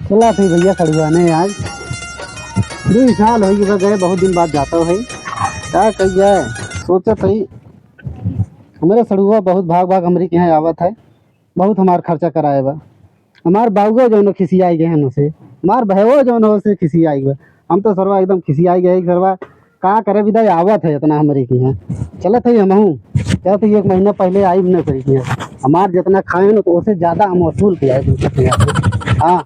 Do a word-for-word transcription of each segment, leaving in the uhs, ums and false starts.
चला थे भइया सड़ुआने आज। दुइ साल होइ गए, बहुत दिन बाद जात है। का कही जाए, सोचत है हमरे सड़ुआ बहुत भाग भाग हमरे के यहाँ आवत है, बहुत हमार खर्चा कराए बा। हमार बाउओ जौन खिसियाई गए हैं उसे, हमार भैयो जौन हो से खिसियाई गए। हम तो सरवा एकदम खिसियाई गए, सरवा का करे विदा आवत है इतना हमरे के यहाँ। चलत है हमहू, चलत है, एक महीना पहले आई न करी के यहाँ। हमार जितना खाए न तो उसे ज्यादा हम वसूल के आए उनके यहाँ से। हाँ।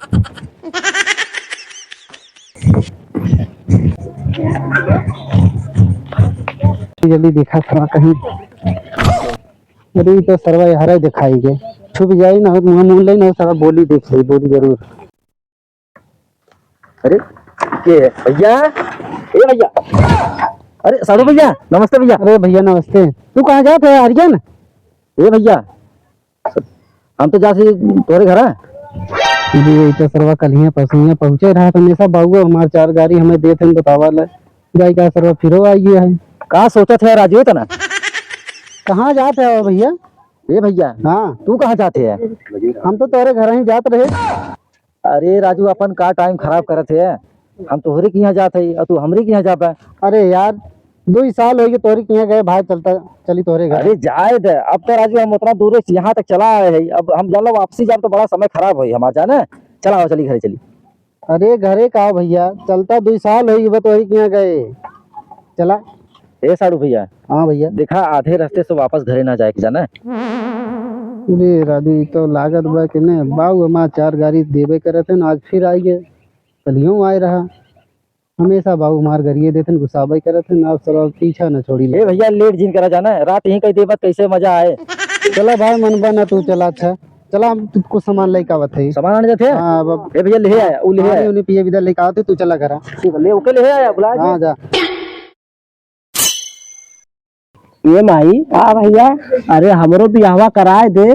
जल्दी देखा सरवा कहीं। अरे, ई तो सरवा यहरे देखाई गे। छुप जाई ना, मुँह मुँह ले ना, सरवा बोली देख ले, बोली जरूर। अरे, के है? भइया, ए भइया। अरे, साढ़ू भइया, नमस्ते भइया। अरे भइया, नमस्ते। तू कहाँ जात है, आर्यन? ए भइया, हम तो जात ही तोरे घर। अरे, ई तो सरवा कलिया परसुइया पहुँचे रहा, तो हमेशा बाउआ हमार चार गारी हमें देत हैं, बतावा ले। जाई का सरवा फिरो आई गया है। का सोचत है राजू तना? कहाँ जात है भइया? ए भइया, हाँ। तू कहाँ जात है? हम तो तोरे घर ही जात रहे। अरे राजू, अपन का टाइम खराब करत है? हम तोहरे के यहाँ जात है और तू हमरे के यहाँ जाबा। अरे यार, दुइ साल होइ गए तोहरे के यहाँ गए, भाई चलता चली तोहरे घर। अरे जाए दे, अब तो राजू हम उतना दूर से यहाँ तक चला आए हैं, अब हम जान लो वापसी जाब तो बड़ा समय खराब होई हमार, जाने। चला आओ, चली घरे चली। अरे घरे का भइया, चलता दुइ साल होइ गए तोहरे के यहाँ गए, चला। ए साढ़ू भइया। हाँ भइया। देखा, आधे रास्ते से वापस घरे ना जाए के, जाना। अरे राजू, ई तो लागत बा कि ने बाऊ हमार चार गारी देबे करत हैं, आज फिर आई गए, कलियों आए रहा। हमेशा बाऊ हमार गरिए देत हैं, गुस्साबे करत हैं, आप सब पीछा न छोड़ी ले। ए भइया, लेट जिन करा, जाना, रात यहीं कई देबत, कैसे मजा आए। चला भाई, मन बा ना तू चला, अच्छा चला, हम तू कुछ सामान लेके आवत है। सामान आने जाते हैं? हाँ, अब ए भइया, ले आया, वो ले पानी आया। उनी पिए बिदा लेके आवत है, तू चला घर। ठीक है, ले, ओके, ले आया, बुला हाँ, के। जा। ए माई। हाँ भइया। अरे हमरो बियाहवा कराए दे।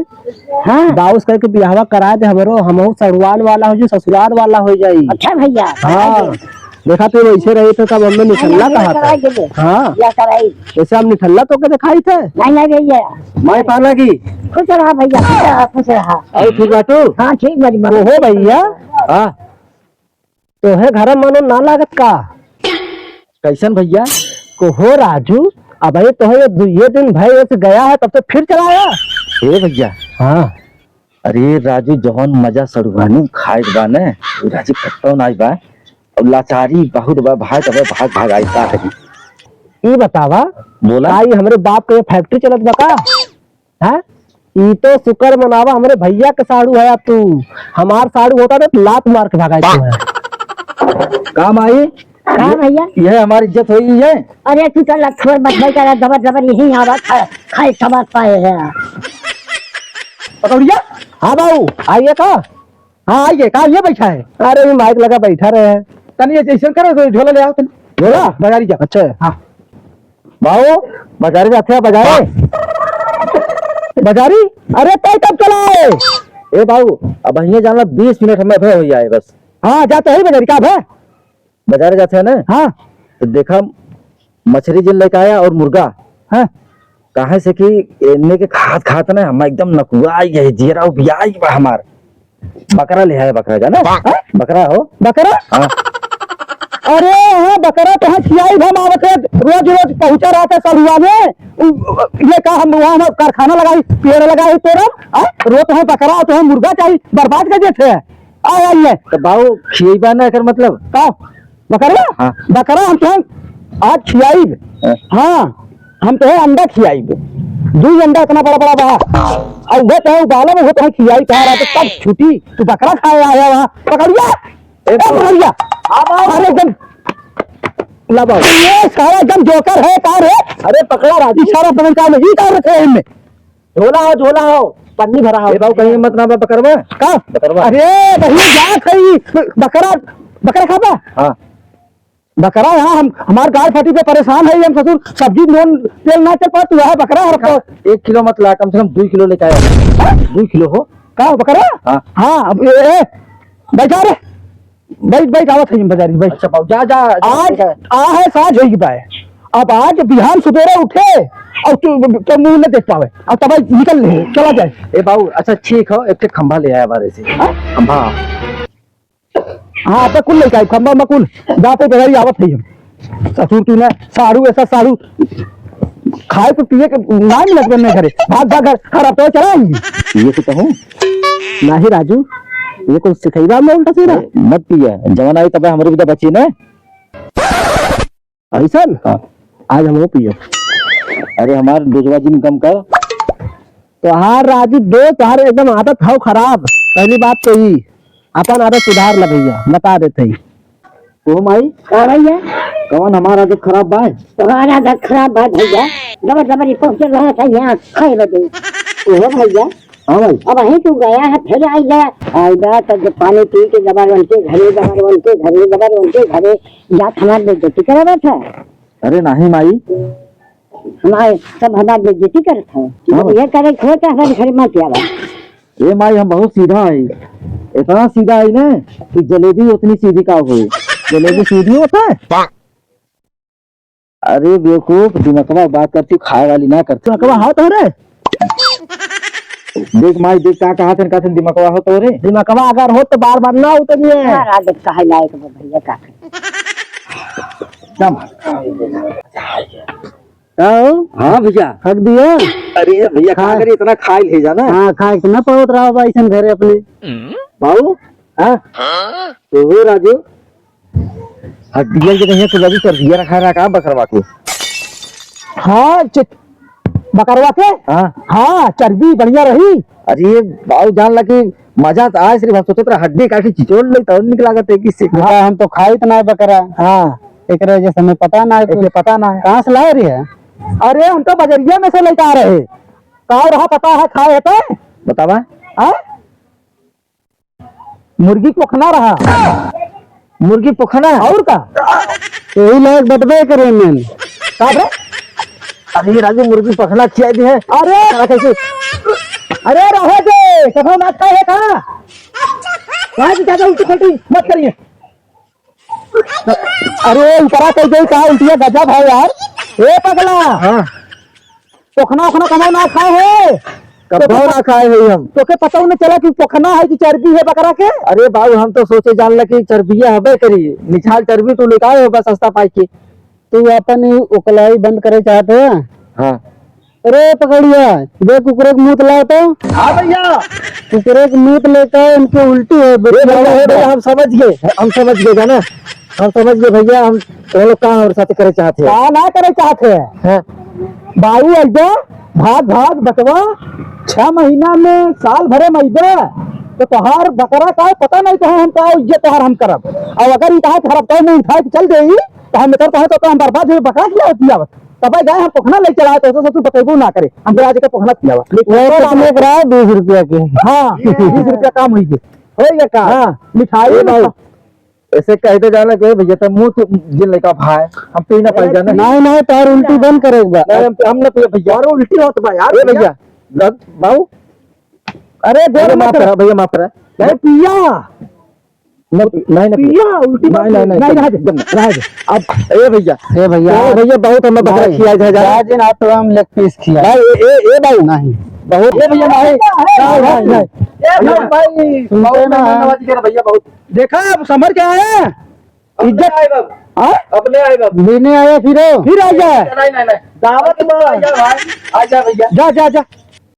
हाँ। बाउस करके बियाहवा कराए दे हमरो, हमहू सड़ुआन वाला होइ जाई, ससुराल वाला होइ जाई। अच्छा भइया, हाँ। कराए दे। देखा तू वैसे रही तो तब हमें निठल्ला नहीं, कहा था। कराए दे। हाँ। या कराई। जैसे हम निठल्ला तो के दिखाई थे। नहीं, नहीं भइया। माई पाना की। खुश रहा भइया, खुश रहा, खुश रहा। अरे ठीक बाटू। हाँ, ठीक बाटी, बाटी। ओहो भइया। हाँ। तोहे घर मानो ना लागत का? कैसन भइया? को हो राजू, अबे तोहे ये दुइये दिन भय से गया है, तब से फिर चला आया? ए भइया। हाँ। अरे राजू, जौन मजा सड़ुआनी खाए के बा ने, उ राजू कत्तो नाई बा। अब लाचारी बहुत बा, भाग, अबे भाग, भाग आई का करी? ई बतावा, बोला। का ई हमरे बाप के फैक्ट्री चलत बा का? हैं? ई तो शुक्र मनावा, हमरे भइया के साढ़ू है तू। हमार साढ़ू होता तो लात मार के भगाई तू है। का माई? का भइया? ये हमार इज्जत होई है। अरे तू तो लक्ष्मण बचबे करा, जबर जबर यहीं आवा, खा-, खाए सवाद पाए है। पकौड़िया? हाँ बाबू, आइए का? हाँ, आइए, का ये बैठा है? अरे, ये माइक लगा बैठा रहे हैं। तनी ये जैसन करो, तो झोला ले आओ तनी। झोला? बाजारी जा। अच्छा। हाँ। बाऊ, बाजारे जाते हैं, बाजारे। बाजारी? अरे, तय कब चला है? ए बाऊ, अब हियाँ जाना, बीस मिनट में अबे हो जाए बस। हाँ, जाते ही बाजारी, का भे? बाजारे जाते हैं ना? हाँ। तो देखा, मछरी जिन लेके आया और मुर्गा। हाँ। काहे से कि एन्ने के खात खात ना हम एकदम नकुआ आई गए, जियरा उबिया आई बा हमार। बकरा ले आए, बकरा जाना? हाँ? बकरा हो? बकरा? हाँ। अरे हाँ, बकरा तो हाँ खियाई हम आवत है, रोज रोज पहुँचा रहता है सड़ुआ में। उ, ये का हम वहाँ हम कारखाना लगाई, पेड़ लगाई तोरम, हाँ? रोज तो हाँ बकरा, तो हाँ मुर्गा चाहिए, बर्बाद कर देते हैं। आ, आ, ये। तो बाऊ खियैबा ना एकर मतलब? का? बकरवा? हाँ। बकरा हम तो आज खियाइब। हाँ। हाँ, हम तो अंडा खियाइब। दू अंडा इतना बड़ा बड़ा बा। और वो तो उबाला में होता है खियाई कहाँ रहते तब छुट्टी। तू बकरा खाए आया वहाँ। पकड़िया। ए, ए, पकड़िया। हाँ, बाऊ। अरे एकदम। ला बाऊ। ये सारा एकदम जोकर है, का रे? अरे पकड़ा राजू। इशारा समझ का नहीं, का रखे हैं इनमें? झोला हो, झोला हो, पन्नी भरा हो। ए बाबू, कहीं मत ना बा बकरवा। का? बकरवा। अरे, वही जात है, बकरा, बकरा खाबा? हाँ। बकरा यहाँ हम, हमार गाय फटी पे परेशान है, हम ससुर सब्जी नून तेल ना चल पात, तू यहाँ बकरा हर को एक किलो मत ला, कम से कम दो किलो लेके आया। हाँ? दो किलो हो। का बकरा? हाँ। हाँ, अब ए, ए, बैठा रे। बैठ, बैठ, आवत है बाजारी, बैठ। अच्छा बाबू, जा, जा, जा, आज जा। आ है, साँझ होई गई बा। अब आज बिहान सुबेरे उठे और तू, तो मुँह न देख पावे। अब तब निकल ले, चला जाए। ए बाबू, अच्छा ठीक हो, एक ठे खंभा ले आया बारे से। हाँ? खंभा। हाँ, आपका कुल लइका है, खम्बा में कुल। जाते बगैर ही आवत है हम। ससुर तू ना, साढ़ू ऐसा साढ़ू। खाए को पिए के ना मिलत बनने घरे। भाग, भाग घर, हर हफ्ते चला आएंगे। ये तो कहूँ। नहीं राजू, ये कुछ सिखैबा में उल्टा सीधा। अरे, मत पिया, जवन आई तब हमरे भी तो बची ना। ऐसन? हाँ। आज हम वो पियो। अरे हमार डोजवा जिन कम कर। तोहार राजू दो, तोहार एकदम आदत हौ खराब। पहली बात तो ई, अपन आदत सुधार ल भैया, बता देत हई। ओ माई। का भैया? कौन हमार आदत खराब बा? तोहार आदत खराब बा भैया। जबर जबर ई पहुँचल रहा था यहाँ खाए बदे। ओहो भैया। हाँ भाई। अब वहीं तू गया है, फिर आई गया। आई गया तो जो पानी पी के जबर उनके घरे, जबर उनके घरे, जबर उनके घरे, जात हमार बेइज्जती करावत है। अरे नहीं माई। हमारे सब हमार बेइज्जती करत है। हाँ। ये करे खो तो हमारे घर मत आवा। ए माई, हम बहुत सीधा है, इतना सीधा है ना कि जलेबी उतनी सीधी का होई। जलेबी सीधी होत है? अरे बेवकूफ, दिमकवा बात करती, खाए वाली ना करती। दिमकवा हाथ हो रे। देख माई, देख का कहा थन, का थन दिमकवा हो तो रे। दिमकवा अगर हो तो बार बार ना उतरिए। महाराज कहे लायक बा भैया का। का हो? हाँ भैया। हक दिया? अरे भैया, का हाँ। करी, इतना खाए ले जाना। हाँ, खाए के ना पावत रहा बा ऐसन घरे अपने। बाबू, हाँ? ओहो राजू, हड्डियन के कहीं तू लगी चर्बिया रखा रहा का बकरवा के? हाँ, चित-, बकरवा के? हाँ। हाँ, चर्बी बढ़िया रही। अरे बाबू, जान ला कि मजा तो आए, सिर्फ हम सोचत रहा हड्डी काटी चिचोड़ ले तो निक लागत है कि से। बेटा, हम तो खाइत ना है बकरा। हाँ। एकरे वजह से हमें पता ना है एकरे कुछ। पता ना है। कहाँ से लाए रहे हैं? अरे, हम तो बजरिया में से लेके आ रहे। का रहा पता है खाए है तो? बतावा। हाँ? मुर्गी पोखना रहा। मुर्गी पोखना? और का? यही लायक बतबे करे मैंने। का रे? अरे राजू, मुर्गी पोखना खिया दी है। अरे! साला कैसे? अरे रहे दे, कभो ना खाए है का? वहाँ से ज्यादा उल्टी पल्टी मत करिए। अरे ऊपरा कह गई का उल्टिया गजब है यार। ए पगला। हाँ। पोखना ओखना कभो ना खाए है? कभो ना खाए है हम। तोके पता नहीं चला कि पोखना है कि चर्बी है बकरा के? अरे बाबू, हम तो सोचे जान ला कि चर्बिया हबे करी, निछाल चर्बी तू लेके आए हो बस सस्ता पाई के। तू अपन ही उकलाई बंद करे चाहते हैं? हाँ। अरे पकड़िया, देख कुकुरे के मुंह लाओ तो। हाँ भैया। कुकुरे के मुंह लेकर उनके उल्टी है, ए भैया, ए भैया, हम समझ गए, हम समझ गए ना, हम समझ गए भैया, हम तो लोग का और साथ करे चाहते हैं। का ना करे चाहते हैं? हाँ। बाऊ अइबे, भाग भाग बचवा, छह महीना में साल भरे में अइबे, तो तोहार बकरा का पता नहीं कहाँ हम का इज्जत तोहार हम करब। और अगर ई कहा कि हर हफ्ता में उठा के चल गई, तो हम इधर तो है तो, तो हम बर्बाद हुए, बकरा खियावत पियावत। तब गए हम पोखना ले चला तो ससुर बतेबो ना करे, हम आज के पोखना पियावा। वो तो लेकर आओ बीस रुपया के। हाँ, बीस रुपया काम हुई के। हो गया का? हाँ, मिठाई ए भाई, ऐसे कह दे जाना कि भैया, तब मुंह तू जिन लेका भाई, हम पी ना पाई जाना। नहीं, नहीं, तार उल्टी बंद करे एक बार। नहीं, हम, हम ना पिए भैया। और उल्टी होत बा यार, ए भैया। भैया, बाबू। अरे, गोर भैया, मत माफ रहा। करा, भैया, माफ करा। नहीं पिया। नहीं, नहीं, नहीं पिया। पिया, उल्टी नहीं, बात नहीं, नहीं, नहीं, नहीं। रह दे, रह दे। अब, ए भैया। ए भैया। ए भैया, बहुत हमें बकरा नहीं। खिया है, जा। जा जिन, आप तो हम लेग पीस खिया। नहीं, ए, ए, ए भाई। नहीं। बहुत, ए भैया, नहीं। नहीं, नहीं, नहीं। ए भाई, भाई, सुनते बहुत ना। मेहमान नवाजी करे भैया, बहुत। देखा, अब समझ के आया? इज्जत। अपने आए बाबू। हाँ? अपने आए बाबू। लेने आया फिर। फिर आ जाए। नहीं, नहीं, नहीं। दावत में। आ जा भाई, आ जा भैया। जा, जा, जा।